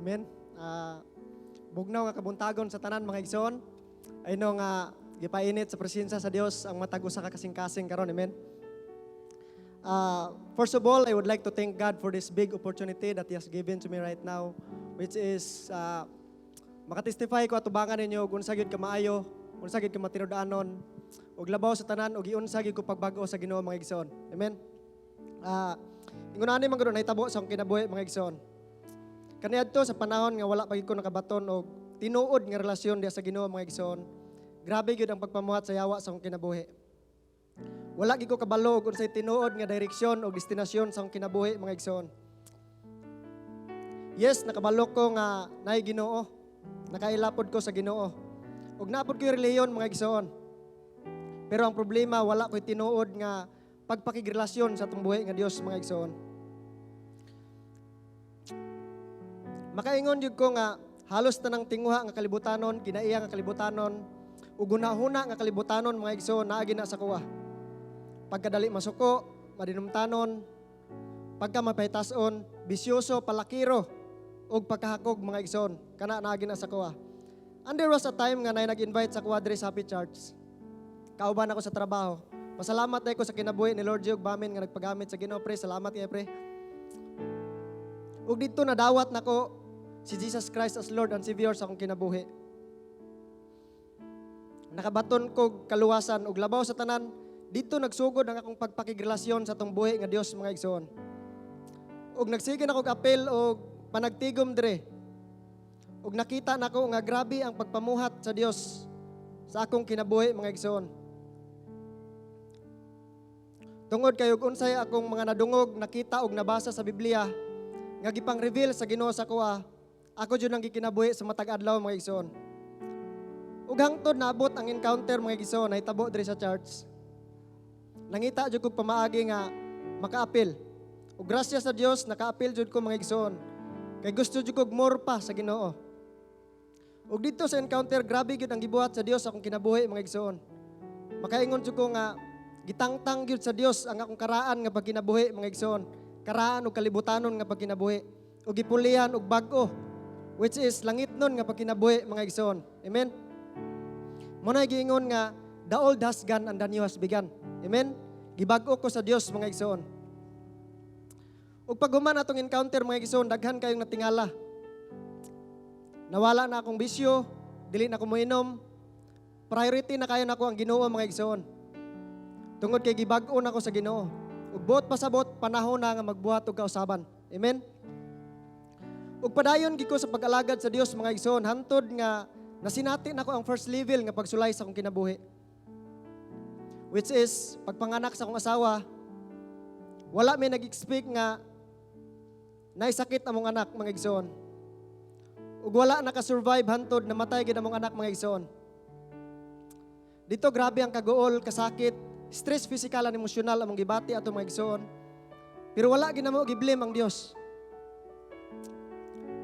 Amen. Bugnaw nga kabuntagon sa tanan, mga igsoon. Ayno nga gipainit sa presensya sa Dios ang matag usa ka kasing-kasing karon. Amen. First of all, I would like to thank God for this big opportunity that He has given to me right now, which is makatestify ko atubangan ninyo ug unsa gyud kamaayo, unsa gyud kamatinud-anon, ug labaw sa tanan ug giunsa gyud ko pagbag-o sa Ginoo, mga igsoon. Amen. Ingon ani man gud nahitabo sa akong kinabuhi, mga igsoon. Kaniadto sa panahon nga wala pa gyud ko nakabaton og tinuod nga relasyon diha sa Ginoo, mga igsoon. Grabe gyud ang pagpamuhat sa yawa sa akong kinabuhi. Wala gyud ko kabalo og unsay tinuod nga direksyon o destinasyon sa akong kinabuhi, mga igsoon. Yes, nakabalo ko nga naay Ginoo. Nakaila pod ko sa Ginoo. Ug naa pod ko'y relihiyon, mga igsoon. Pero ang problema, wala ko'y tinuod nga pagpakigrelasyon sa atong buhi nga Dios, mga igsoon. Makaingon jud ko nga halos tanang tinguha nga kalibutanon, kinaiya nga kalibutanon, ug hunahuna nga kalibutanon, mga igsoon, naa na sa akoa. Pagkadali masuko, madinumtanon, pagka mapahitason, bisyoso, palakiro, ug pagkahakog, mga igsoon, kana naa na sa akoa. And there was a time nga nay nag-invite sa akoa diri sa Happy Church. Kauban ako sa trabaho. Pasalamat ko sa kinabuhi ni Lord Jog Bamin nga nagpagamit sa Ginoo, pre. Salamat kay pre. Ug didto nadawat nako si Jesus Christ as Lord and Savior sa akong kinabuhi. Nakabaton kog kaluwasan ug labaw sa tanan, didto nagsugod ang akong pagpakigrelasyon sa atong buhi nga Dios, mga igsoon. Ug nagsige na kog apel og panagtigom dire. Ug nakita nako nga grabe ang pagpamuhat sa Dios sa akong kinabuhi, mga igsoon. Tungod kay ug unsay akong mga nadungog, nakita ug nabasa sa Biblia nga gipang-reveal sa Ginoo sa akoa, ako jud ang gikinabuhi sa matag adlaw, mga igsoon. Ug hangtod naabot ang encounter, mga igsoon, nahitabo diri sa church. Nangita jud kog pamaagi nga makaapil. Ug grasya sa Dios, nakaapil jud ko, mga igsoon. Kay gusto jud kog more pa sa Ginoo. Ug didto sa encounter, grabe gyud ang gibuhat sa Dios sa akong kinabuhi, mga igsoon. Makaingon jud ko nga gitangtang gyud sa Dios ang akong karaan nga pagkinabuhi, mga igsoon. Karaan ug kalibutanon nga pagkinabuhi. Ug gipulihan og bag-o, which is langitnon nga pagkinabuhi, mga igsoon. Amen. Mao na giingon nga the old has gone and the new has begun. Amen. Gibag-o ko sa Dios, mga igsoon. Ug paghuman atong encounter, mga igsoon, daghan kayong natingala. Nawala na akong bisyo, dili na ko moinom. Priority na kayo nako ang Ginoo, mga igsoon. Tungod kay gibag-o na ko sa Ginoo. Ug buot pasabot, panahon na nga magbuhat og kausaban. Amen. Ug padayon gyud ko sa pag-alagad sa Dios, mga igsoon, hantod nga nasinati nako ang first level nga pagsulay sa akong kinabuhi. Which is pagpanganak sa akong asawa, wala may nag-expect nga naisakit among anak, mga igsoon. Ug wala naka-survive hantod namatay gid among anak, mga igsoon. Didto grabe ang kaguol, kasakit, stress physical and emotional among gibati ato, mga igsoon. Pero wala gid namo gi-blame ang Dios.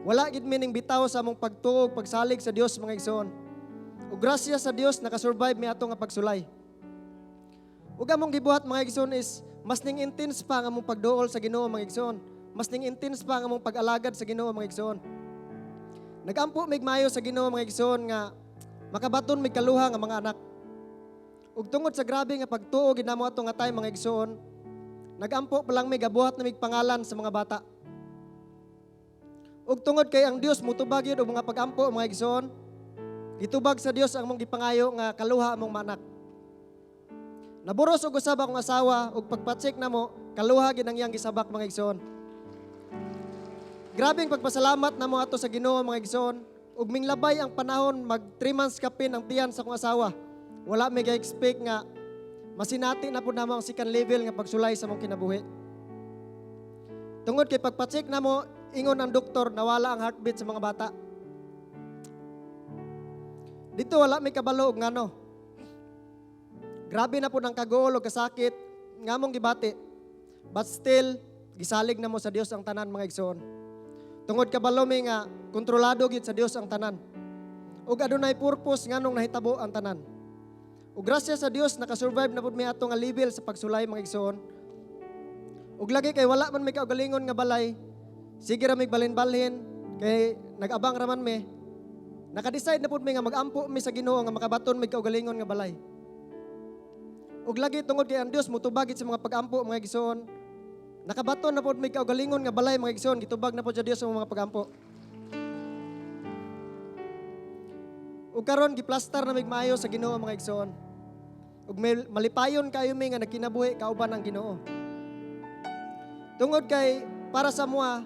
Wala gid mi ning bitaw sa among pagtuo, pagsalig sa Dios, mga igsoon. Ug grasya sa Dios, nakasurvive mi ato nga pagsulay. Ug among gibuhat, mga igsoon, is mas ning intense pa ang among pagduol sa Ginoo, mga igsoon. Mas ning intense pa ang among pag-alagad sa Ginoo, mga igsoon. Nagampo mig maayo sa Ginoo, mga igsoon, nga makabaton mig kaluha nga mga anak. Ug tungod sa grabe nga pagtuo gid namo ato nga time, mga igsoon, nagampo pa lang mi, gabuhat na mig pangalan sa mga bata. Ug tungod kay ang Dios mutubag yun og mga pagampo, mga igsoon, gitubag sa Dios ang among gipangayo nga kaluha among manak. Naburos og usab akong asawa ug pagpa-check namo, kaluha gid ang iyang gisabak, mga igsoon. Grabeng pagpasalamat namo ato sa Ginoo, mga igsoon. Ug minglabay ang panahon, mag 3 months kapin ang tiyan sa akong asawa. Wala may ga-expect nga masinati na pud namo ang second level nga pagsulay sa among kinabuhi. Tungod kay pagpa-check namo, ingon ang doktor, nawala ang heartbeat sa mga bata. Didto wala may kabalo og ngano. Grabe na pud ang kaguol og kasakit nga among gibati. But still, gisalig namo sa Dios ang tanan, mga igsoon. Tungod kabalo mi nga kontrolado gyud sa Dios ang tanan. Ug adunay purpose nganong nahitabo ang tanan. Ug grasya sa Dios, nakasurvive na pud mi ato nga level sa pagsulay, mga igsoon. Ug lagi kay wala man may kaugalingon nga balay, sige ra mig balhin-balhin. Kay nag-abang raman mi, naka-decide na pud mi nga mag-ampo mi sa Ginoo nga makabaton mi kaugalingon nga balay. Ug lagi tungod kay ang Dios motubag sa mga pag-ampo, mga igsoon. Nakabaton na pud mi kaugalingon nga balay, mga igsoon, gitubag na pud sa Dios ang mga pag-ampo. Ug karon giplastar na mig maayo sa Ginoo, mga igsoon. Ug may malipayon kayo mi nga nagkinabuhi kauban ang Ginoo. Tungod kay para sa amoa,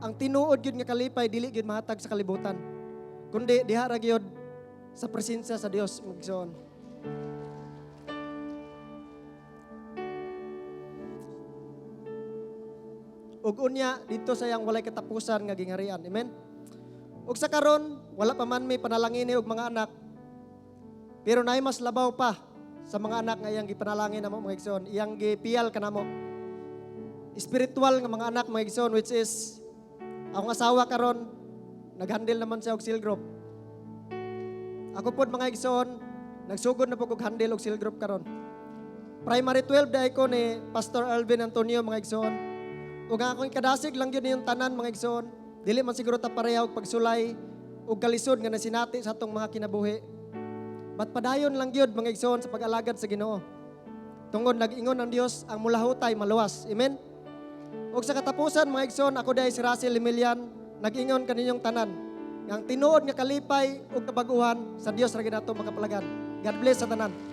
ang tinuod gyud nga kalipay dili gyud mahatag sa kalibutan, kundi diha ra gyud sa presensya sa Dios, mga igsoon. Ug unya dito sa iyang walay katapusan nga gingharian. Amen. Ug sa karon wala pa man may panalangini og mga anak. Pero naay mas labaw pa sa mga anak nga iyang gipanalangin namo, mga igsoon, iyang gipiyal kanamo. Spiritual nga mga anak, mga igsoon, which is akong asawa karon naghandle naman siya og cell group. Ako pod, mga igsoon, nagsugod na po og handle og cell group karon. Primary 12 dai ko ni Pastor Alvin Antonio, mga igsoon. Ug ang akong kadasig lang gyud niyong tanan, mga igsoon. Dili man siguro ta pareha og pagsulay og kalisod nga nasinati sa atong mga kinabuhi. But padayon lang gyud, mga igsoon, sa pag-alagad sa Ginoo. Tungod nag-ingon ang Dios, ang mulahutay maluwas. Amen. Ug sa katapusan, mga igsoon, ako diay si Russell Emilian, nag-ingon kaninyong tanan nga ang tinuod nga kalipay ug kabaguhan sa Dios ra gyud nato makapalagan. God bless sa tanan.